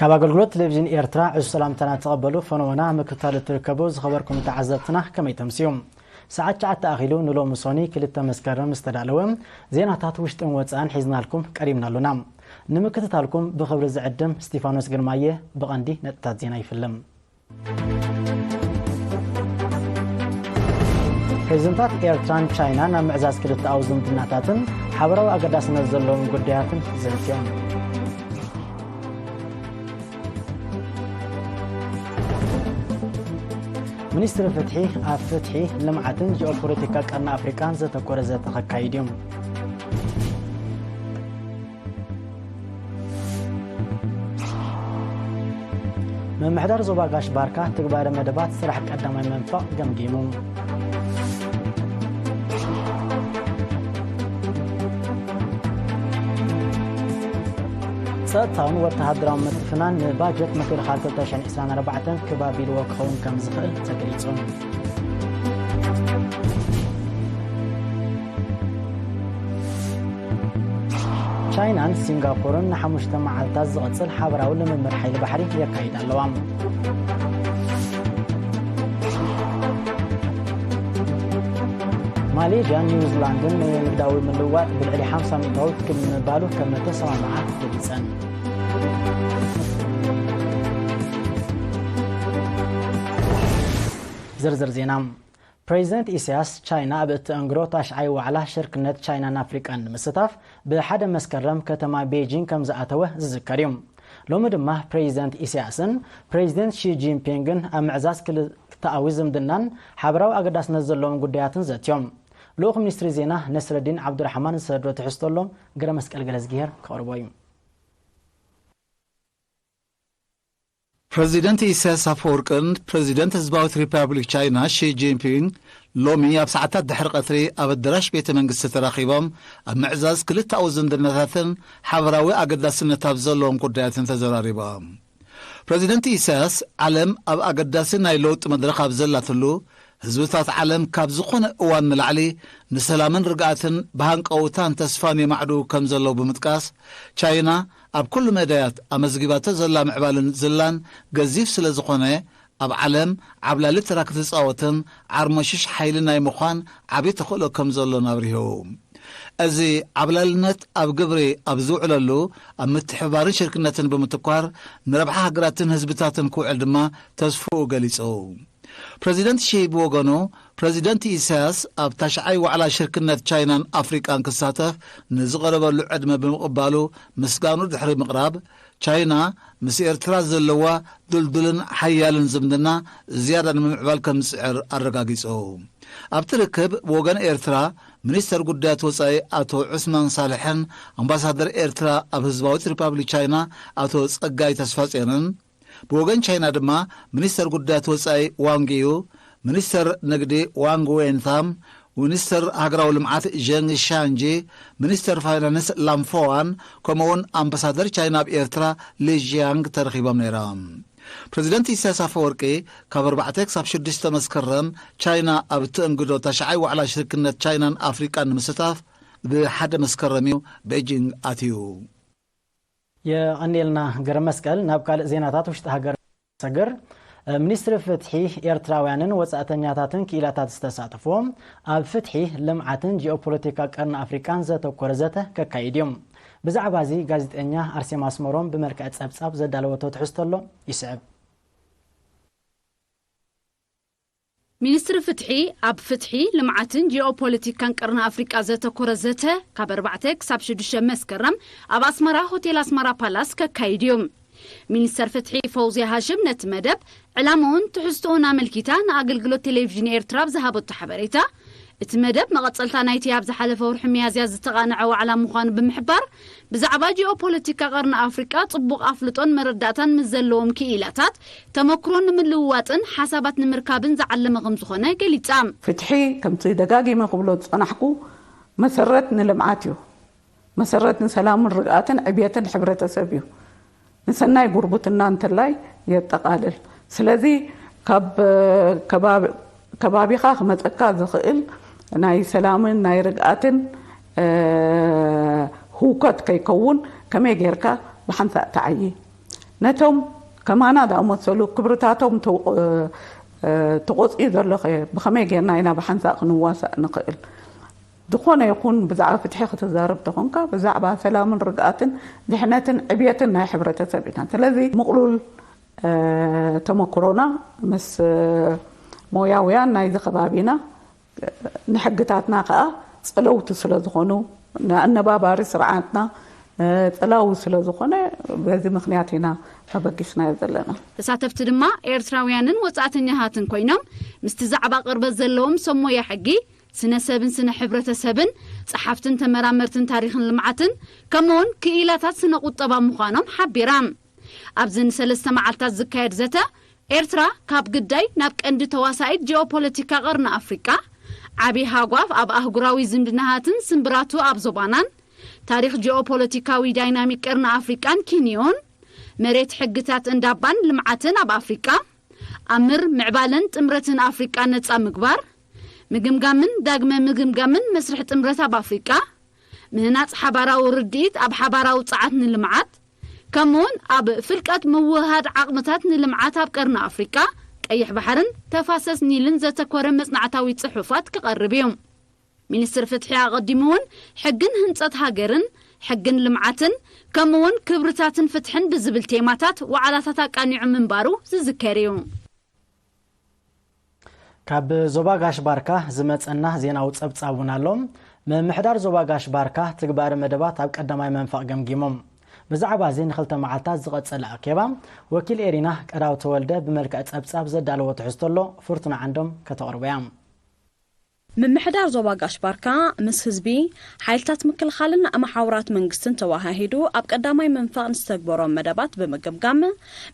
ኣብ ኣገልግሎት ቴሌቪዥን ኤርትራ ዕዙዝ ሰላምታና ተቐበሉ። ፈነወና ምክትታል እትርከቡ ዝኸበርኩም ተዓዘብትና ከመይ ተምስዩ? ሰዓት ትሽዓተ ኣኺሉ ንሎሚ ሶኒ ክልተ መስከረም ዝተዳለወ ዜናታት ውሽጥን ወጻእን ሒዝናልኩም ቀሪብና ኣሎና። ንምክትታልኩም ብኽብሪ ዝዕድም ስቲፋኖስ ግርማየ። ብቐንዲ ነጥብታት ዜና ይፍልም። ፕሬዚደንታት ኤርትራን ቻይናን ኣብ ምዕዛዝ ክልተኣዊ ዝምድናታትን ሓበራዊ ኣገዳስነት ዘለዎም ጉዳያትን ዘትዮም። ሚኒስትሪ ፍትሒ ኣብ ፍትሒ፣ ልምዓትን ጂኦፖለቲካ ቀርኒ ኣፍሪቃን ዘተኮረ ዘተ ከካይድ እዩ። ምምሕዳር ዞባ ጋሽ ባርካ ትግባረ መደባት ስራሕ ቀዳማይ መንፈቕ ገምጊሙ። ጸጥታውን ወተሃደራውን ምትፍናን ንባጀት ምክልኻል ክልተ ሽሕን ዕስራን ኣርባዕተን ክባቢልዎ ክኸውን ከም ዝኽእል ተገሊጹ። ቻይናን ሲንጋፖርን ንሓሙሽተ መዓልታት ዝቕጽል ሓበራዊ ልምምድ ሓይሊ ባሕሪ የካይዳ ኣለዋ። ማሌዥያን ኒውዚላንድን ንንግዳዊ ምልውዋጥ ብልዕሊ ሓምሳ ሚእታዊት ክብ ምባሉ ከም እተሰማምዓ ገሊጸን። ዝርዝር ዜና። ፕሬዚደንት ኢሳያስ ቻይና ኣብ እተኣንግዶ ታሽዓይ ዋዕላ ሽርክነት ቻይናን ኣፍሪቃን ንምስታፍ ብሓደ መስከረም ከተማ ቤጂንግ ከም ዝኣተወ ዝዝከር እዩ። ሎሚ ድማ ፕሬዚደንት ኢሳያስን ፕሬዚደንት ሺ ጂንፒንግን ኣብ ምዕዛዝ ክልተኣዊ ዝምድናን ሓበራዊ ኣገዳስነት ዘለዎም ጉዳያትን ዘትዮም። ልኡኽ ሚኒስትሪ ዜና ነስረዲን ዓብዱራሕማን ዝሰዶ ትሕዝቶ ኣሎ። ገረ መስቀል ገለዝግሄር ከቕርቦ እዩ። ፕረዚደንት ኢሳያስ ኣፈወርቅን ፕረዚደንት ህዝባዊት ሪፓብሊክ ቻይና ሺ ጂንፒንግ ሎሚ ኣብ ሰዓታት ድሕሪ ቀትሪ ኣብ ኣዳራሽ ቤተ መንግስቲ ተራኺቦም ኣብ ምዕዛዝ ክልተኣዊ ዝምድናታትን ሓበራዊ ኣገዳስነት ኣብ ዘለዎም ጉዳያትን ተዘራሪቦም። ፕረዚደንት ኢሳያስ፣ ዓለም ኣብ ኣገዳሲ ናይ ለውጢ መድረኽ ኣብ ዘላትሉ፣ ህዝብታት ዓለም ካብ ዝኾነ እዋን ንላዕሊ ንሰላምን ርግኣትን ብሃንቀውታን ተስፋን የማዕዱ ከም ዘለዉ ብምጥቃስ፣ ቻይና ኣብ ኩሉ መዳያት ኣመዝጊባቶ ዘላ ምዕባልን ዝላን ገዚፍ ስለ ዝኾነ፣ ኣብ ዓለም ዓብላሊ ተራ ክትጻወትን ዓርሞሽሽ ሓይሊ ናይ ምዃን ዓቢ ተኽእሎ ከም ዘሎን ኣብሪሁ። እዚ ዓብላልነት ኣብ ግብሪ ኣብ ዝውዕለሉ፣ ኣብ ምትሕብባርን ሽርክነትን ብምትኳር፣ ንረብሓ ሃገራትን ህዝብታትን ክውዕል ድማ ተስፍኡ ገሊጹ። ፕረዚደንት ሺ ብወገኑ፣ ፕረዚደንት ኢሳያስ ኣብ ታሽዓይ ዋዕላ ሽርክነት ቻይናን ኣፍሪቃን ክሳተፍ ንዝቐረበሉ ዕድመ ብምቕባሉ ምስጋኑ ድሕሪ ምቕራብ፣ ቻይና ምስ ኤርትራ ዘለዋ ድልዱልን ሓያልን ዝምድና ዝያዳ ንምምዕባል ከም ዝጽዕር ኣረጋጊጹ። ኣብቲ ርክብ፣ ብወገን ኤርትራ፣ ሚኒስተር ጉዳያት ወጻኢ ኣቶ ዑስማን ሳልሕን ኣምባሳደር ኤርትራ ኣብ ህዝባዊት ሪፓብሊክ ቻይና ኣቶ ጸጋይ ተስፋጽዮንን፣ ብወገን ቻይና ድማ ሚኒስተር ጉዳያት ወጻኢ ዋንግ ዩ፣ ሚኒስተር ንግዲ ዋንግ ዌንታም፣ ሚኒስተር ሃገራዊ ልምዓት ዠንግ ሻንጂ፣ ሚኒስተር ፋይናንስ ላም ፎዋን፣ ከምኡውን ኣምባሳደር ቻይና ኣብ ኤርትራ ሊ ዢያንግ ተረኺቦም ነይሮም። ፕረዚደንት ኢሳያስ ኣፈወርቂ፣ ካብ ኣርባዕተ ክሳብ ሽዱሽተ መስከረም ቻይና ኣብ እትእንግዶ ታሽዓይ ዋዕላ ሽርክነት ቻይናን ኣፍሪቃን ንምስታፍ ብሓደ መስከረም እዩ ቤጂንግ ኣትዩ። የቐንየልና ገረ መስቀል። ናብ ካልእ ዜናታት ውሽጢ ሃገር ሰግር። ሚኒስትሪ ፍትሒ፣ ኤርትራውያንን ወጻእተኛታትን ክኢላታት ዝተሳተፍዎ ኣብ ፍትሒ፣ ልምዓትን ጂኦፖለቲካ ቀርኒ ኣፍሪቃን ዘተኮረ ዘተ ከካይድ እዩ። ብዛዕባ እዚ ጋዜጠኛ ኣርሴማ ኣስመሮም ብመልክዕ ጸብጻብ ዘዳለወቶ ትሕዝቶ ኣሎ፣ ይስዕብ። ሚኒስትሪ ፍትሒ ኣብ ፍትሒ፣ ልምዓትን ጂኦፖለቲካን ቀርኒ ኣፍሪቃ ዘተኮረ ዘተ ካብ ኣርባዕተ ክሳብ ሽዱሽተ መስከረም ኣብ ኣስመራ ሆቴል ኣስመራ ፓላስ ከካይድ እዩ። ሚኒስተር ፍትሒ ፈውዝያ ሃሽም ነቲ መደብ ዕላምኡን ትሕዝቶኡን ኣመልኪታ ንኣገልግሎት ቴሌቪዥን ኤርትራ ኣብ ዝሃበቶ ሓበሬታ፣ እቲ መደብ መቐጸልታ ናይቲ ኣብ ዝሓለፈ ወርሒ ሚያዝያ ዝተቓንዐ ዋዕላ ምዃኑ ብምሕባር፣ ብዛዕባ ጂኦፖለቲካ ቀርኒ ኣፍሪቃ ጽቡቕ ኣፍልጦን መረዳእታን ምስ ዘለዎም ክኢላታት ተመክሮ ንምልውዋጥን ሓሳባት ንምርካብን ዝዓለመ ከም ዝኾነ ገሊጻ። ፍትሒ፣ ከምቲ ደጋጊመ ክብሎ ዝጸናሕኩ፣ መሰረት ንልምዓት እዩ። መሰረት ንሰላምን ርግኣትን ዕብየትን ሕብረተሰብ እዩ። ንሰናይ ጉርብትና እንተላይ የጠቓልል። ስለዚ፣ ካብ ከባቢኻ ክመጸካ ዝኽእል ናይ ሰላምን ናይ ርግኣትን ህውከት ከይከውን ከመይ ጌርካ ብሓንሳእ ትዓዪ? ነቶም ከማና ዝኣመሰሉ ክብርታቶም ተው- እ፣ እ፣ ተቖፅዩ ዘሎ ኸ ብኸመይ ጌርና ኢና ብሓንሳእ ክንዋሳእ ንኽእል? ዝኾነ ይኹን ብዛዕባ ፍትሒ ክትዛረብ ተኾንካ፣ ብዛዕባ ሰላምን ርግኣትን ድሕነትን ዕብየትን ናይ ሕብረተሰብ ኢና። ስለዚ ምቕሉል፣ እ፣ ተመክሮና ምስ፣ እ፣ ሞያውያን ናይዚ ከባቢና፣ ንሕግታትና ከኣ ጸለውቲ ስለ ዝኾኑ፣ ንኣነባባሪ ስርዓትና፣ እ፣ ጸላዊ ስለ ዝኾነ፣ በዚ ምኽንያት ኢና ኣበጊስናዮ ዘለና። ተሳተፍቲ ድማ ኤርትራውያንን ወጻእተኛታትን ኮይኖም፣ ምስቲ ዛዕባ ቅርበት ዘለዎም ሰብ ሞያ ሕጊ፣ ስነ ሰብን ስነ ሕብረተሰብን፣ ጸሓፍትን ተመራመርትን ታሪኽን ልምዓትን፣ ከምኡውን ክኢላታት ስነ ቁጠባ ምዃኖም ሓቢራ። ኣብዚ ንሰለስተ መዓልታት ዝካየድ ዘተ፣ ኤርትራ ካብ ግዳይ ናብ ቀንዲ ተዋሳኢት ጂኦፖለቲካ ቀርኒ ኣፍሪቃ፣ ዓቢ ሃጓፍ ኣብ ኣህጉራዊ ዝምድናታትን ስምብራቱ ኣብ ዞባናን፣ ታሪኽ ጂኦፖለቲካዊ ዳይናሚክ ቀርኒ ኣፍሪቃን ኪንዮን፣ መሬት ሕግታት እንዳባን ልምዓትን ኣብ ኣፍሪቃ፣ ኣምር ምዕባለን ጥምረትን ኣፍሪቃ ነጻ ምግባር፣ ምግምጋምን ዳግመ ምግምጋምን መስርሕ ጥምረት ኣብ ኣፍሪቃ፣ ምህናጽ ሓባራዊ ርድኢት ኣብ ሓባራዊ ጸዓት ንልምዓት፣ ከምኡውን ኣብ ፍልቀት ምውህሃድ ዓቕምታት ንልምዓት ኣብ ቀርኒ ኣፍሪቃ፣ ቀይሕ ባሕርን ተፋሰስ ኒልን ዘተኮረ መጽናዕታዊ ጽሑፋት ክቐርብ እዩ። ሚኒስትር ፍትሒ ኣቐዲሙ እውን ሕግን ህንጸት ሃገርን፣ ሕግን ልምዓትን፣ ከምኡውን ክብርታትን ፍትሕን ብዝብል ቴማታት ዋዕላታት ኣቃኒዑ ምንባሩ ዝዝከር እዩ። ካብ ዞባ ጋሽ ባርካ ዝመጸና ዜናዊ ጸብጻብ እውን ኣሎ። ምምሕዳር ዞባ ጋሽ ባርካ ትግባረ መደባት ኣብ ቀዳማይ መንፈቕ ገምጊሞም። ብዛዕባ እዚ ንክልተ መዓልታት ዝቐጸለ ኣኬባ ወኪል ኤሪና ቀዳው ተወልደ ብመልክዕ ጸብጻብ ዘዳለዎ ትሕዝቶ ኣሎ። ፍርቱና ዓንዶም ከተቕርቦ እያ። ምምሕዳር ዞባ ጋሽ ባርካ ምስ ህዝቢ፣ ሓይልታት ምክልኻልን መሓውራት መንግስትን ተወሃሂዱ ኣብ ቀዳማይ መንፈቕ ንዝተግበሮም መደባት ብምግምጋም፣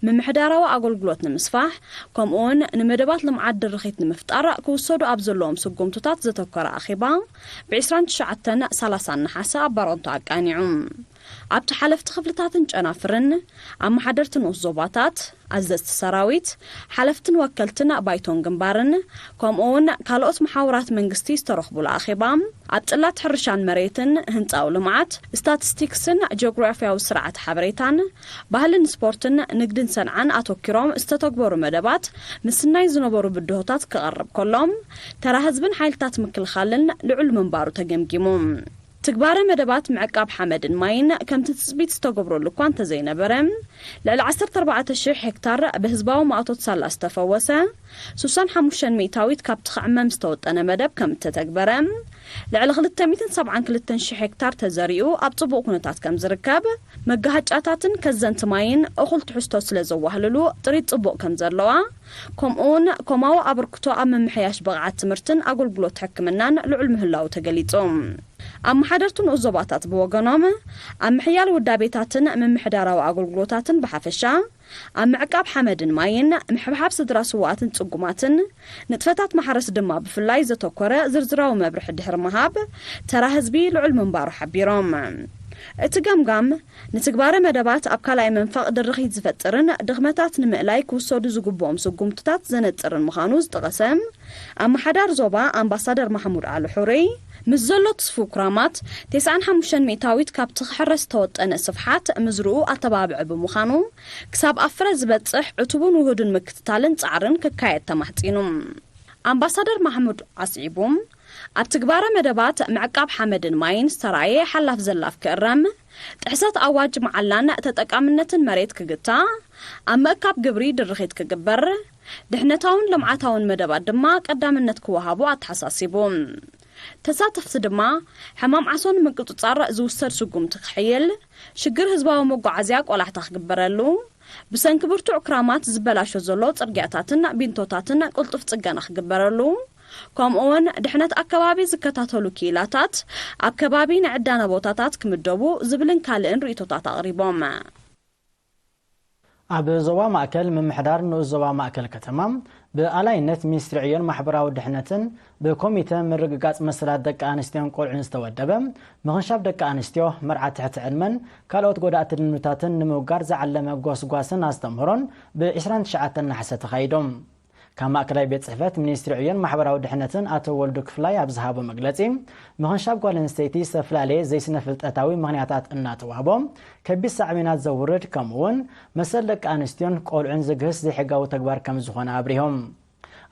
ምምሕዳራዊ ኣገልግሎት ንምስፋሕ፣ ከምኡውን ንመደባት ልምዓት ድርኺት ንምፍጣር ክውሰዱ ኣብ ዘለዎም ስጉምትታት ዘተኮረ ኣኼባ ብ ዕስራን ትሽዓተን ሰላሳን ነሓሰ ኣብ ባረንቱ ኣቃኒዑ። ኣብቲ ሓለፍቲ ክፍልታትን ጨናፍርን፣ ኣመሓደርቲ ንኡስ ዞባታት፣ ኣዘዝቲ ሰራዊት፣ ሓለፍትን ወከልትን ባይቶን ግንባርን፣ ከምኡ እውን ካልኦት መሓውራት መንግስቲ ዝተረኽቡሉ ኣኼባ፣ ኣብ ጽላት ሕርሻን መሬትን፣ ህንጻዊ ልምዓት፣ ስታቲስቲክስን ጂኦግራፊያዊ ስርዓት ሓበሬታን፣ ባህልን ስፖርትን፣ ንግድን ሰንዓን ኣተኪሮም ዝተተግበሩ መደባት ምስናይ ዝነበሩ ብድሆታት ክቐርብ ከሎ፣ ተራ ህዝብን ሓይልታት ምክልኻልን ልዑል ምንባሩ ተገምጊሙ። ትግባረ መደባት ምዕቃብ ሓመድን ማይን ከምቲ ትጽቢት ዝተገብረሉ እኳ እንተዘይነበረ፣ ልዕሊ ዓሰርተ ኣርባዕተ ሽሕ ሄክታር ብህዝባዊ ማእቶት ሳላ ዝተፈወሰ፣ ስሳን ሓሙሽተን ሚእታዊት ካብቲ ክዕመም ዝተወጠነ መደብ ከም እተተግበረ፣ ልዕሊ ክልተ ሚእትን ሰብዓን ክልተን ሽሕ ሄክታር ተዘሪኡ ኣብ ጽቡቕ ኩነታት ከም ዝርከብ፣ መጋሃጫታትን ከዘንቲ ማይን እኹል ትሕዝቶ ስለ ዘዋህልሉ ጥሪት ጽቡቕ ከም ዘለዋ፣ ከምኡውን ኮማዊ ኣበርክቶ ኣብ ምምሕያሽ ብቕዓት ትምህርትን ኣገልግሎት ሕክምናን ልዑል ምህላዉ ተገሊጹ። ኣመሓደርቲ ንኡስ ዞባታት ብወገኖም፣ ኣብ ምሕያል ውዳቤታትን ምምሕዳራዊ ኣገልግሎታትን ብሓፈሻ፣ ኣብ ምዕቃብ ሓመድን ማይን፣ ምሕብሓብ ስድራ ስውኣትን ጽጉማትን፣ ንጥፈታት ማሕረስ ድማ ብፍላይ ዘተኮረ ዝርዝራዊ መብርሒ ድሕሪ ምሃብ፣ ተራ ህዝቢ ልዑል ምንባሩ ሓቢሮም። እቲ ገምጋም፣ ንትግባረ መደባት ኣብ ካልኣይ መንፈቕ ድርኺት ዝፈጥርን ድኽመታት ንምእላይ ክውሰዱ ዝግብኦም ስጉምትታት ዘነጽርን ምዃኑ ዝጠቐሰ ኣመሓዳሪ ዞባ ኣምባሳደር ማሕሙድ ዓሊ ሑሪ፣ ምስ ዘሎ ትስፉው ክራማት ተስዓን ሓሙሽተን ሚእታዊት ካብቲ ክሕረስ ዝተወጠነ ስፍሓት ምዝርኡ ኣተባብዒ ብምዃኑ፣ ክሳብ ኣብ ፍረ ዝበጽሕ ዕቱብን ውሁድን ምክትታልን ጻዕርን ክካየድ ተማሕጺኑ። ኣምባሳደር ማሕሙድ ኣስዒቡ፣ ኣብ ትግባረ መደባት ምዕቃብ ሓመድን ማይን ዝተራእየ ሓላፍ ዘላፍ ክእረም፣ ጥሕሰት ኣዋጅ መዓላን ተጠቃምነትን መሬት ክግታእ፣ ኣብ ምእካብ ግብሪ ድርኺት ክግበር፣ ድሕነታውን ልምዓታውን መደባት ድማ ቀዳምነት ክወሃቦ ኣተሓሳሲቡ። ተሳተፍቲ ድማ፣ ሕማም ዓሶ ንምቅጽጻር ዝውሰድ ስጉምቲ ክሕይል፣ ሽግር ህዝባዊ መጓዓዝያ ቆላሕታ ክግበረሉ፣ ብሰንኪ ብርቱዕ ክራማት ዝበላሾ ዘሎ ጽርግያታትን ቢንቶታትን ቅልጡፍ ጽገና ክግበረሉ፣ ከምኡውን ድሕነት ኣከባቢ ዝከታተሉ ክኢላታት ኣብ ከባቢ ንዕዳና ቦታታት ክምደቡ ዝብልን ካልእን ርእይቶታት ኣቕሪቦም። ኣብ ዞባ ማእከል ምምሕዳር ንኡስ ዞባ ማእከል ከተማ ብኣላይነት ሚኒስትሪ ዕዮን ማሕበራዊ ድሕነትን ብኮሚተ ምርግጋጽ መሰላት ደቂ ኣንስትዮን ቆልዑን ዝተወደበ ምኽንሻብ ደቂ ኣንስትዮ፣ መርዓ ትሕቲ ዕድመን ካልኦት ጎዳእቲ ልምድታትን ንምውጋድ ዝዓለመ ጎስጓስን ኣስተምህሮን ብ ዕስራን ትሽዓተን ነሓሰ ተኻይዶም። ካብ ማእከላይ ቤት ጽሕፈት ሚኒስትሪ ዕዮን ማሕበራዊ ድሕነትን ኣቶ ወልዱ ክፍላይ ኣብ ዝሃቦ መግለጺ፣ ምኽንሻብ ጓል ኣንስተይቲ ዝተፈላለየ ዘይስነ ፍልጠታዊ ምኽንያታት እናተዋህቦ ከቢድ ሳዕቤናት ዘውርድ፣ ከምኡ እውን መሰል ደቂ ኣንስትዮን ቆልዑን ዝግህስ ዘይሕጋዊ ተግባር ከም ዝኾነ ኣብሪሆም።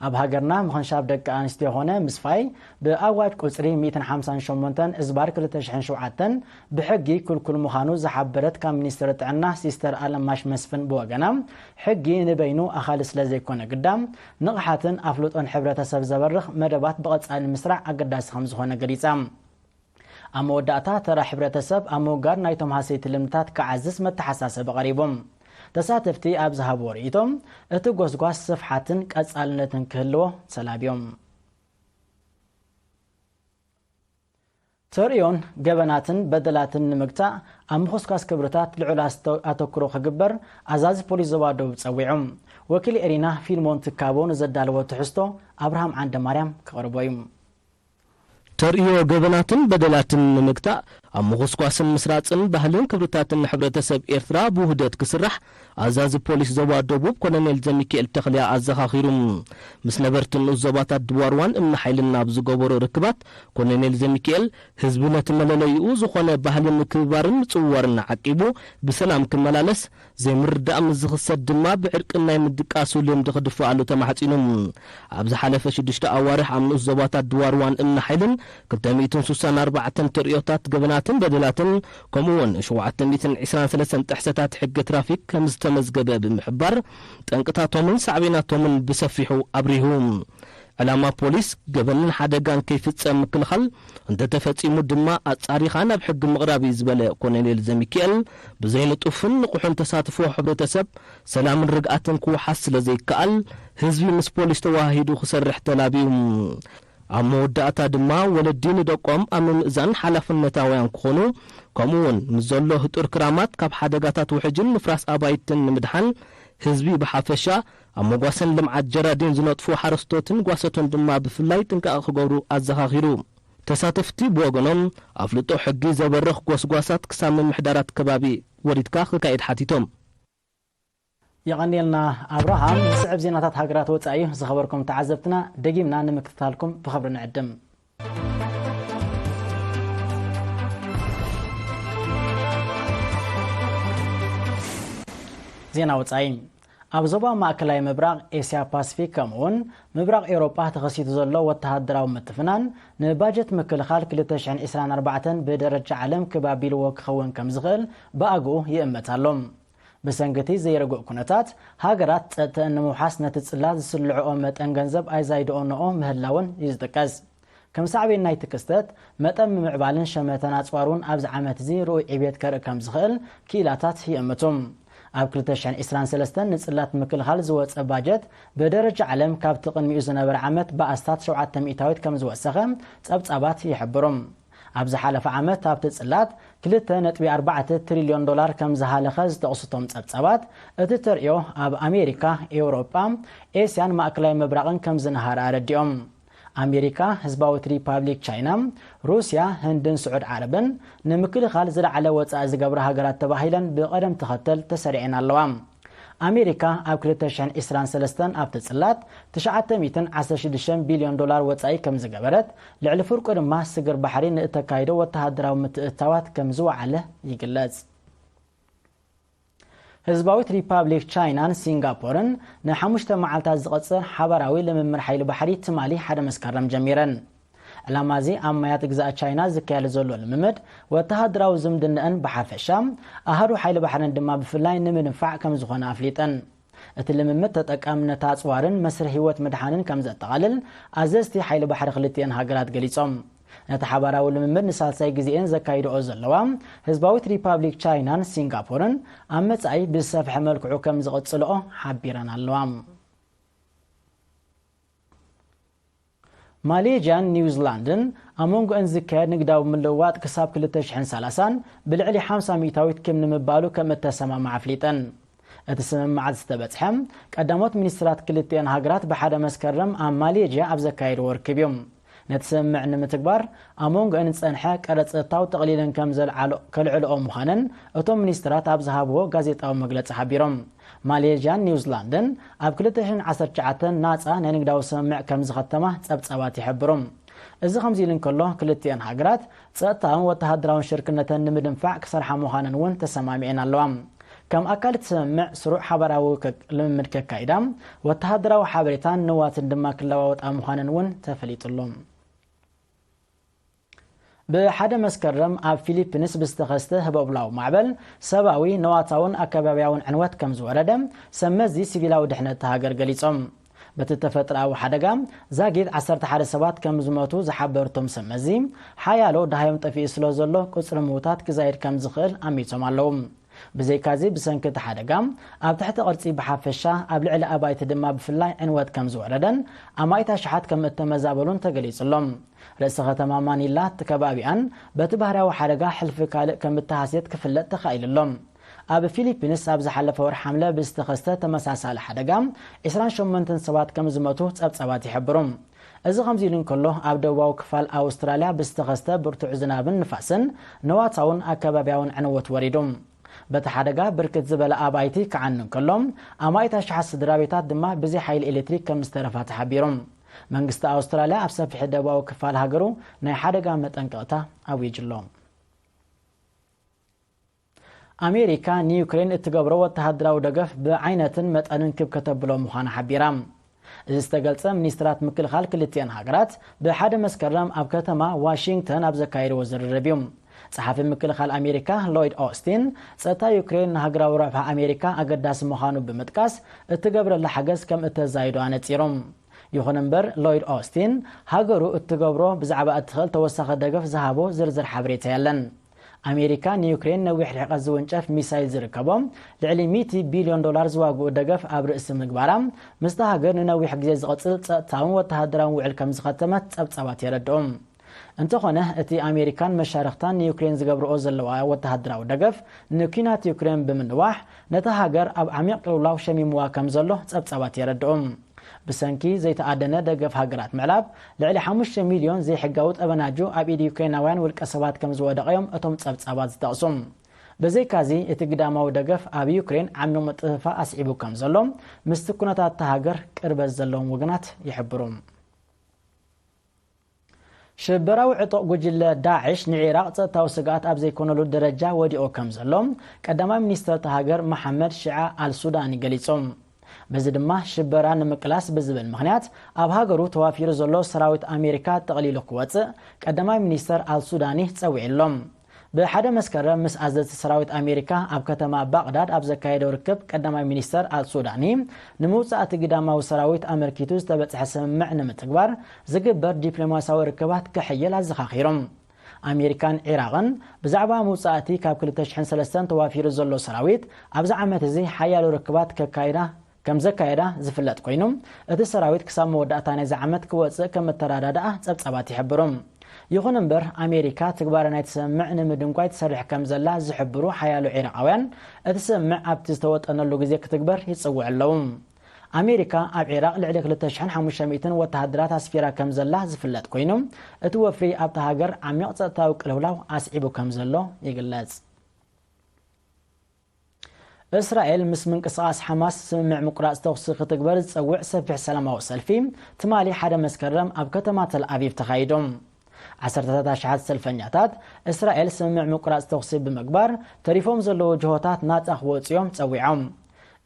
ኣብ ሃገርና ምኽንሻብ ደቂ ኣንስትዮ ኾነ ምስፋይ ብኣዋጅ ቁጽሪ ሚእትን ሓምሳን ሸሞንተን እዝባር ክልተ ሽሕን ሸውዓተን ብሕጊ ክልኩል ምዃኑ ዝሓበረት ካብ ሚኒስትሪ ጥዕና ሲስተር ኣለማሽ መስፍን ብወገና፣ ሕጊ ንበይኑ ኣኻሊ ስለ ዘይኮነ ግዳ፣ ንቕሓትን ኣፍልጦን ሕብረተሰብ ዘበርኽ መደባት ብቐጻሊ ምስራዕ ኣገዳሲ ከም ዝኾነ ገሊጻ። ኣብ መወዳእታ፣ ተራ ሕብረተሰብ ኣብ ምውጋድ ናይቶም ሃሰይቲ ልምድታት ክዓዝዝ መተሓሳሰቢ ቀሪቡ። ተሳተፍቲ ኣብ ዝሃብዎ ርእይቶ፣ እቲ ጎስጓስ ስፍሓትን ቀጻልነትን ክህልዎ ተላብዮም። ተርእዮን ገበናትን በደላትን ንምግታእ ኣብ ምኹስኳስ ክብርታት ልዑል ኣስተ-፣ ኣተኩሮ ክግበር ኣዛዚ ፖሊስ ዞባ ደቡብ ጸዊዑ። ወኪል ኤሪና ፊልሞን ትካቦ ንዘዳለዎ ትሕዝቶ ኣብርሃም ዓንደ ማርያም ክቕርቦ እዩ። ተርእዮ ገበናትን በደላትን ንምግታእ ኣብ ምኹስኳስን ምስራጽን ባህልን ክብርታትን ሕብረተሰብ ኤርትራ ብውህደት ክስራሕ ኣዛዚ ፖሊስ ዞባ ደቡብ ኮሎኔል ዘሚካኤል ተኽልያ ኣዘኻኺሩ። ምስ ነበርቲ ንኡስ ዞባታት ድዋርዋን እምኒ ሓይልን ኣብ ዝገበሮ ርክባት ኮሎኔል ዘሚካኤል ህዝቢ ነቲ መለለይኡ ዝኾነ ባህሊ ምክብባርን ምጽውዋርን ዓቂቡ ብሰላም ክመላለስ፣ ዘይምርዳእ ምስ ዝኽሰት ድማ ብዕርቅን ናይ ምድቃሱ ልምዲ ክድፍኣሉ ተማሕጺኑ። ኣብ ዝሓለፈ ሽዱሽተ ኣዋርሕ ኣብ ንኡስ ዞባታት ድዋርዋን እምኒ ሓይልን ክልተ ሚእትን ስሳን ኣርባዕተን ተርእዮታት ገበናትን በደላትን፣ ከምኡ እውን ሸውዓተ ሚእትን ዕስራን ሰለስተን ጥሕሰታት ሕጊ ትራፊክ ከም ዝተመዝገበ ብምሕባር፣ ጠንቅታቶምን ሳዕቤናቶምን ብሰፊሑ ኣብሪሁ። ዕላማ ፖሊስ ገበንን ሓደጋን ከይፍጸም ምክልኻል፣ እንተተፈጺሙ ድማ ኣጻሪኻ ናብ ሕጊ ምቕራብ እዩ ዝበለ ኮሎኔል ዘሚካኤል፣ ብዘይንጡፍን ንቑሕን ተሳትፎ ሕብረተሰብ ሰላምን ርግኣትን ክወሓስ ስለ ዘይከኣል፣ ህዝቢ ምስ ፖሊስ ተወሃሂዱ ክሰርሕ ተላብዩ። ኣብ መወዳእታ ድማ ወለዲ ንደቆም ኣብ ምምእዛን ሓላፍነታውያን ክኾኑ፣ ከምኡ እውን ምስ ዘሎ ህጡር ክራማት ካብ ሓደጋታት ውሕጅን ምፍራስ ኣባይትን ንምድሓን ህዝቢ ብሓፈሻ፣ ኣብ መጓሰን ልምዓት ጀራዲን ዝነጥፉ ሓረስቶትን ጓሰቶን ድማ ብፍላይ ጥንቃቐ ክገብሩ ኣዘኻኺሩ። ተሳተፍቲ ብወገኖም፣ ኣፍልጦ ሕጊ ዘበርኽ ጎስጓሳት ክሳብ ምምሕዳራት ከባቢ ወሪድካ ክካየድ ሓቲቶም። የቐንየልና ኣብርሃም። ዝስዕብ ዜናታት ሃገራት ወጻኢ ዝኸበርኩም ተዓዘብትና ደጊምና ንምክትታልኩም ብኽብሪ ንዕድም። ዜና ወጻኢ። ኣብ ዞባ ማእከላይ ምብራቕ፣ ኤስያ ፓሲፊክ፣ ከምኡውን ምብራቕ ኤውሮጳ ተኸሲቱ ዘሎ ወተሃደራዊ ምትፍናን፣ ንባጀት ምክልኻል ክልተ ሽሕን ዕስራን ኣርባዕተን ብደረጃ ዓለም ክባቢልዎ ክኸውን ከም ዝኽእል ብኣግኡ ይእመት ኣሎ። ብሰንኪ እቲ ዘይርጉእ ኩነታት፣ ሃገራት ጸጥተኣን ንምውሓስ ነቲ ጽላት ዝስልዕኦ መጠን ገንዘብ ኣይዛይድኦንኦ ምህላውን እዩ ዝጥቀስ። ከም ሳዕቤን ናይቲ ክስተት፣ መጠን ምምዕባልን ሸመተን ኣጽዋር እውን ኣብዚ ዓመት እዚ ርኡይ ዕብየት ከርኢ ከም ዝኽእል ክኢላታት ይእምቱ። ኣብ ክልተ ሽሕን ዕስራን ሰለስተን ንጽላት ምክልኻል ዝወጸ ባጀት ብደረጃ ዓለም ካብቲ ቅድሚኡ ዝነበረ ዓመት ብኣስታት ሸውዓተ ሚእታዊት ከም ዝወሰኸ ጸብጻባት ይሕብሩ። ኣብ ዝሓለፈ ዓመት ኣብቲ ጽላት ክልተ ነጥቢ ኣርባዕተ ትሪልዮን ዶላር ከም ዝሃለኸ ዝጠቕሱ እቶም ጸብጻባት፣ እቲ ተርእዮ ኣብ ኣሜሪካ፣ ኤውሮጳ፣ ኤስያን ማእከላይ ምብራቕን ከም ዝነሃረ ኣረዲኦም። ኣሜሪካ፣ ህዝባዊት ሪፓብሊክ ቻይና፣ ሩስያ፣ ህንድን ስዑድ ዓረብን ንምክልኻል ዝለዓለ ወጻኢ ዝገብራ ሃገራት ተባሂለን ብቐደም ተኸተል ተሰሪዐን ኣለዋ። ኣሜሪካ ኣብ ክልተ ሽሕን ዕስራን ሰለስተን ኣብቲ ጽላት ትሽዓተ ሚእትን ዓሰርተ ሽዱሽተን ቢልዮን ዶላር ወጻኢ ከም ዝገበረት፣ ልዕሊ ፍርቁ ድማ ስግር ባሕሪ ንእተካይዶ ወተሃደራዊ ምትእትታዋት ከም ዝወዓለ ይግለጽ። ህዝባዊት ሪፓብሊክ ቻይናን ሲንጋፖርን ንሓሙሽተ መዓልታት ዝቐጽል ሓባራዊ ልምምድ ሓይሊ ባሕሪ ትማሊ ሓደ መስከረም ጀሚረን። ዕላማ እዚ ኣብ ማያት ግዝኣት ቻይና ዝካየድ ዘሎ ልምምድ ወተሃደራዊ ዝምድናኣን ብሓፈሻ፣ ኣሃዱ ሓይሊ ባሕረን ድማ ብፍላይ ንምድንፋዕ ከም ዝኾነ ኣፍሊጠን። እቲ ልምምድ ተጠቃምነት ኣጽዋርን መስርሕ ህይወት ምድሓንን ከም ዘጠቓልል ኣዘዝቲ ሓይሊ ባሕሪ ክልቲኤን ሃገራት ገሊጾም። ነቲ ሓባራዊ ልምምድ ንሳልሳይ ግዜኤን ዘካይድኦ ዘለዋ ህዝባዊት ሪፓብሊክ ቻይናን ሲንጋፖርን፣ ኣብ መጻኢ ብዝሰፍሐ መልክዑ ከም ዝቕጽልኦ ሓቢረን ኣለዋ። ማሌዥያን ኒውዚላንድን ኣብ መንጎአን ዝካየድ ንግዳዊ ምልውዋጥ ክሳብ ክልተ ሽሕን ሰላሳን ብልዕሊ ሓምሳ ሚእታዊት ክም ንምባሉ ከም እተሰማምዓ ኣፍሊጠን። እቲ ስምምዓት ዝተበጽሐ ቀዳሞት ሚኒስትራት ክልቲኤን ሃገራት ብሓደ መስከረም ኣብ ማሌዥያ ኣብ ዘካየድዎ ርክብ እዩ። ነቲ ስምምዕ ንምትግባር ኣብ መንጎአን ዝጸንሐ ቀረጽ እታው ጠቕሊለን ከም ዘልዓሎ-፣ ከልዕልኦ ምዃነን እቶም ሚኒስትራት ኣብ ዝሃብዎ ጋዜጣዊ መግለጺ ሓቢሮም። ማሌዥያን ኒውዚላንድን ኣብ ክልተ ሽሕን ዓሰርተ ትሽዓተን ናጻ ናይ ንግዳዊ ስምምዕ ከም ዝኸተማ ጸብጻባት ይሕብሩ። እዚ ከምዚ ኢሉ እንከሎ፣ ክልቲአን ሃገራት ጸጥታውን ወተሃደራውን ሽርክነተን ንምድንፋዕ ክሰርሓ ምዃነን እውን ተሰማሚዐን ኣለዋ። ከም ኣካል እቲ ስምምዕ፣ ስሩዕ ሓባራዊ ከ-፣ ልምምድ ከካይዳ፣ ወተሃደራዊ ሓበሬታን ንዋትን ድማ ክለዋወጣ ምዃነን እውን ተፈሊጡ ኣሎ። ብሓደ መስከረም ኣብ ፊሊፒንስ ብዝተኸስተ ህቦብላዊ ማዕበል ሰብኣዊ፣ ነዋታውን ኣከባብያውን ዕንወት ከም ዝወረደ ሰብ መዚ ሲቪላዊ ድሕነት እታ ሃገር ገሊጾም። በቲ ተፈጥሮኣዊ ሓደጋ ዛጊት ዓሰርተ ሓደ ሰባት ከም ዝሞቱ ዝሓበሩ እቶም ሰብ መዚ፣ ሓያሎ ደሃዮም ጠፊኡ ስለ ዘሎ ቁጽሪ ምዉታት ክዛይድ ከም ዝኽእል ኣሚቶም ኣለዉ። ብዘይካዚ፣ ብሰንኪ እቲ ሓደጋ ኣብ ትሕቲ ቅርጺ ብሓፈሻ፣ ኣብ ልዕሊ ኣባይቲ ድማ ብፍላይ ዕንወት ከም ዝወረደን ኣማኢት ኣሽሓት ከም እተመዛበሉን ተገሊጹ ኣሎ። ርእሰ ከተማ ማኒላ እቲ ከባቢኣን በቲ ባህርያዊ ሓደጋ ሕልፊ ካልእ ከም እተሃስየት ክፍለጥ ተኻኢሉ ኣሎ። ኣብ ፊሊፒንስ ኣብ ዝሓለፈ ወርሒ ሓምለ ብዝተኸስተ ተመሳሳሊ ሓደጋ ዕስራን ሸሞንተን ሰባት ከም ዝሞቱ ጸብጻባት ይሕብሩ። እዚ ከምዚ ኢሉ እንከሎ፣ ኣብ ደቡባዊ ክፋል ኣውስትራልያ ብዝተኸስተ ብርቱዕ ዝናብን ንፋስን ነዋታውን ኣከባብያውን ዕንወት ወሪዱ። በቲ ሓደጋ ብርክት ዝበለ ኣባይቲ ክዓኑ እንከሎ፣ ኣማኢት ኣሽሓት ስድራ ቤታት ድማ ብዘይ ሓይሊ ኤሌክትሪክ ከም ዝተረፋ ተሓቢሩ። መንግስቲ ኣውስትራልያ ኣብ ሰፊሕ ደቡባዊ ክፋል ሃገሩ ናይ ሓደጋ መጠንቀቕታ ኣዊጁ ኣሎ። ኣሜሪካ ንዩክሬን እትገብሮ ወተሃደራዊ ደገፍ ብዓይነትን መጠንን ክብ ከተብሎ ምዃና ሓቢራ። እዚ ዝተገልጸ፣ ሚኒስትራት ምክልኻል ክልቲአን ሃገራት ብሓደ መስከረም ኣብ ከተማ ዋሽንግተን ኣብ ዘካየድዎ ዝርርብ እዩ። ጸሓፊ ምክልኻል ኣሜሪካ ሎይድ ኦስቲን፣ ጸጥታ ዩክሬን ንሃገራዊ ረብሓ ኣሜሪካ ኣገዳሲ ምዃኑ ብምጥቃስ፣ እትገብረላ ሓገዝ ከም እተዛይዶ ኣነጺሩ። ይኹን እምበር፣ ሎይድ ኦስቲን፣ ሃገሩ እትገብሮ ብዛዕባ እትኽእል ተወሳኺ ደገፍ ዝሃቦ ዝርዝር ሓበሬታ የለን። ኣሜሪካ ንዩክሬን ነዊሕ ርሕቀት ዝውንጨፍ ሚሳይል ዝርከቦ ልዕሊ ሚእቲ ቢልዮን ዶላር ዝዋግኡ ደገፍ ኣብ ርእሲ ምግባራ፣ ምስታ ሃገር ንነዊሕ ግዜ ዝቕጽል ጸጥታውን ወተሃደራውን ውዕል ከም ዝኸተመት ጸብጻባት የረድኡ። እንተኾነ፣ እቲ ኣሜሪካን መሻርኽታን ንዩክሬን ዝገብርኦ ዘለዋ ወተሃደራዊ ደገፍ ንኲናት ዩክሬን ብምንዋሕ፣ ነታ ሃገር ኣብ ዓሚቕ ቅልውላው ሸሚምዋ ከም ዘሎ ጸብጻባት የረድኡ። ብሰንኪ ዘይተኣደነ ደገፍ ሃገራት ምዕራብ፣ ልዕሊ ሓሙሽተ ሚልዮን ዘይሕጋዊ ጠበናጁ ኣብ ኢድ ዩክሬናውያን ውልቀ ሰባት ከም ዝወደቐ እዮም እቶም ጸብጻባት ዝጠቕሱ። ብዘይካዚ፣ እቲ ግዳማዊ ደገፍ ኣብ ዩክሬን ዓሚቕ ምጥፍፋእ ኣስዒቡ ከም ዘሎ፣ ምስቲ ኩነታት እታ ሃገር ቅርበት ዘለዎም ወገናት ይሕብሩ። ሽበራዊ ዕጡቕ ጉጅለ ዳዕሽ ንዒራቕ ጸጥታዊ ስግኣት ኣብ ዘይኮነሉ ደረጃ ወዲቑ ከም ዘሎ፣ ቀዳማይ ሚኒስተር እታ ሃገር መሓመድ ሽዓ ኣል ሱዳኒ ገሊጹ። በዚ ድማ ሽበራ ንምቅላስ ብዝብል ምኽንያት ኣብ ሃገሩ ተዋፊሩ ዘሎ ሰራዊት ኣሜሪካ ጠቕሊሉ ክወጽእ ቀዳማይ ሚኒስተር ኣል ሱዳኒ ጸዊዑ ኣሎ። ብሓደ መስከረም ምስ ኣዘዝቲ ሰራዊት ኣሜሪካ ኣብ ከተማ ባቕዳድ ኣብ ዘካየደው ርክብ፣ ቀዳማይ ሚኒስተር ኣል ሱዳኒ ንምውጻእ እቲ ግዳማዊ ሰራዊት ኣመልኪቱ ዝተበጽሐ ስምምዕ ንምትግባር ዝግበር ዲፕሎማሲያዊ ርክባት ክሕይል ኣዘኻኺሩ። ኣሜሪካን ዒራቕን ብዛዕባ ምውጻእ እቲ ካብ ክልተ ሽሕን ሰለስተን ተዋፊሩ ዘሎ ሰራዊት ኣብዚ ዓመት እዚ ሓያሎ ርክባት ከካይዳ ከም ዘካየዳ ዝፍለጥ ኮይኑ፣ እቲ ሰራዊት ክሳብ መወዳእታ ናይዚ ዓመት ክወጽእ ከም እተረዳድኣ ጸብጻባት ይሕብሩ። ይኹን እምበር፣ ኣሜሪካ ትግባረ ናይቲ ስምምዕ ንምድንጓይ ትሰርሕ ከም ዘላ ዝሕብሩ ሓያሎ ዒራቓውያን፣ እቲ ስምምዕ ኣብቲ ዝተወጠነሉ ግዜ ክትግበር ይጽውዑ ኣለዉ። ኣሜሪካ ኣብ ዒራቕ ልዕሊ ክልተ ሽሕን ሓሙሽተ ሚእትን ወተሃደራት ኣስፊራ ከም ዘላ ዝፍለጥ ኮይኑ፣ እቲ ወፍሪ ኣብታ ሃገር ዓሚቕ ጸጥታዊ ቅልውላው ኣስዒቡ ከም ዘሎ ይግለጽ። እስራኤል ምስ ምንቅስቓስ ሓማስ ስምምዕ ምቁራጽ ተኹሲ ክትግበር ዝጸውዕ ሰፊሕ ሰላማዊ ሰልፊ ትማሊ ሓደ መስከረም ኣብ ከተማ ተል ኣቪቭ ተኻይዱ። ዓሰርተታት ኣሽሓት ሰልፈኛታት፣ እስራኤል ስምምዕ ምቁራጽ ተኹሲ ብምግባር ተሪፎም ዘለዉ ጅሆታት ናጻ ክወጹ እዮም ጸዊዖም።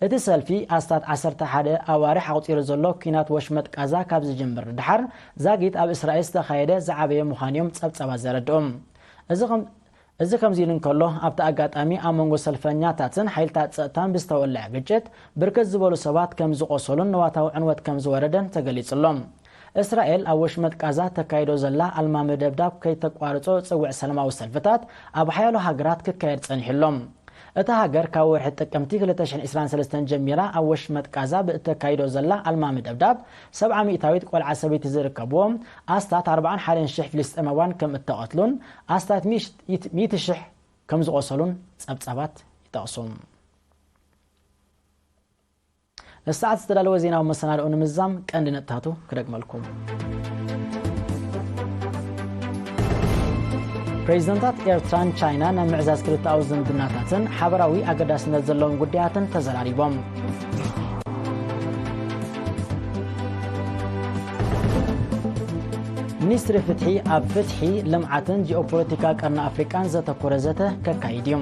እቲ ሰልፊ ኣስታት ዓሰርተ ሓደ ኣዋርሕ ኣቑጺሩ ዘሎ ኲናት ወሽመጥ ቃዛ ካብ ዝጅምር ንደሓር ዛጊት ኣብ እስራኤል ዝተኻየደ ዝዓበየ ምዃኑ እዮም ጸብጻባት ዘረድኡ። እዚ ከም እዚ ከምዚ ኢሉ እንከሎ፣ ኣብቲ ኣጋጣሚ ኣብ መንጎ ሰልፈኛታትን ሓይልታት ጸጥታን ብዝተወልዐ ግጭት ብርክት ዝበሉ ሰባት ከም ዝቖሰሉን ንዋታዊ ዕንወት ከም ዝወረደን ተገሊጹ ኣሎ። እስራኤል ኣብ ወሽመጥ ቃዛ ተካይዶ ዘላ ኣልማሚ ደብዳብ ከይተቋርጾ ዝጽውዕ ሰላማዊ ሰልፍታት ኣብ ሓያሎ ሃገራት ክካየድ ጸኒሑ ኣሎ። እታ ሃገር ካብ ወርሒ ጥቅምቲ ክልተ ሽሕን ዕስራን ሰለስተን ጀሚራ ኣብ ወሽመጥ ቃዛ ብእተካይዶ ዘላ ኣልማሚ ደብዳብ ሰብዓ ሚእታዊት ቆልዓ ሰበይቲ ዝርከብዎም ኣስታት ኣርብዓን ሓደን ሽሕ ፍልስጤማውያን ከም እተቐትሉን ኣስታት ሚእቲ ሽሕ ከም ዝቖሰሉን ጸብጻባት ይጠቕሱ። ንሰዓት ዝተዳለወ ዜናዊ መሰናድኦ ንምዝዛም ቀንዲ ነጥብታቱ ክደግመልኩም። ፕሬዚደንታት ኤርትራን ቻይናን ኣብ ምዕዛዝ ክልተኣዊ ዝምድናታትን ሓበራዊ ኣገዳስነት ዘለዎም ጉዳያትን ተዘራሪቦም። ሚኒስትሪ ፍትሒ ኣብ ፍትሒ፣ ልምዓትን ጂኦፖለቲካ ቀርኒ ኣፍሪቃን ዘተኮረ ዘተ ከካይድ እዩ።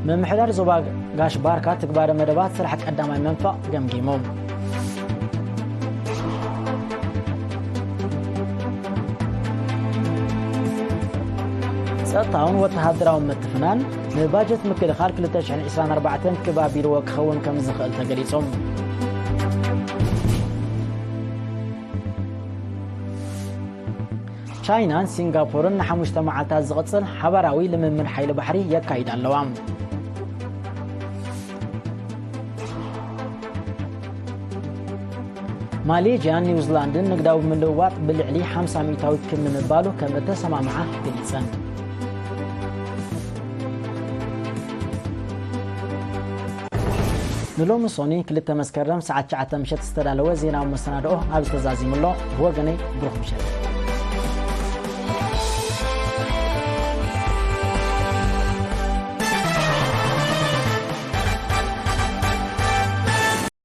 ምምሕዳር ዞባ ጋሽ ባርካ ትግባረ መደባት ስራሕ ቀዳማይ መንፈቕ ገምጊሙ። ጸጥታውን ወተሃደራውን ምትፍናን ንባጀት ምክልኻል ክልተ ሽሕን ዕስራን ኣርባዕተን ክብ ኣቢልዎ ክኸውን ከም ዝኽእል ተገሊጹ። ቻይናን ሲንጋፖርን ንሓሙሽተ መዓልታት ዝቕጽል ሓባራዊ ልምምድ ሓይሊ ባሕሪ የካይዳ ኣለዋ። ማሌዥያን ኒውዚላንድን ንግዳዊ ምልውዋጥ ብልዕሊ ሓምሳ ሚእታዊት ክብ ንምባሉ ከም እተሰማምዓ ገሊጸን። ንሎሚ ሶኒ ክልተ መስከረም ሰዓት ትሽዓተ ምሸት ዝተዳለወ ዜናዊ መሰናድኦ ኣብዚ ተዛዚሙ ኣሎ። ብወገነይ ብሩኽ ምሸት።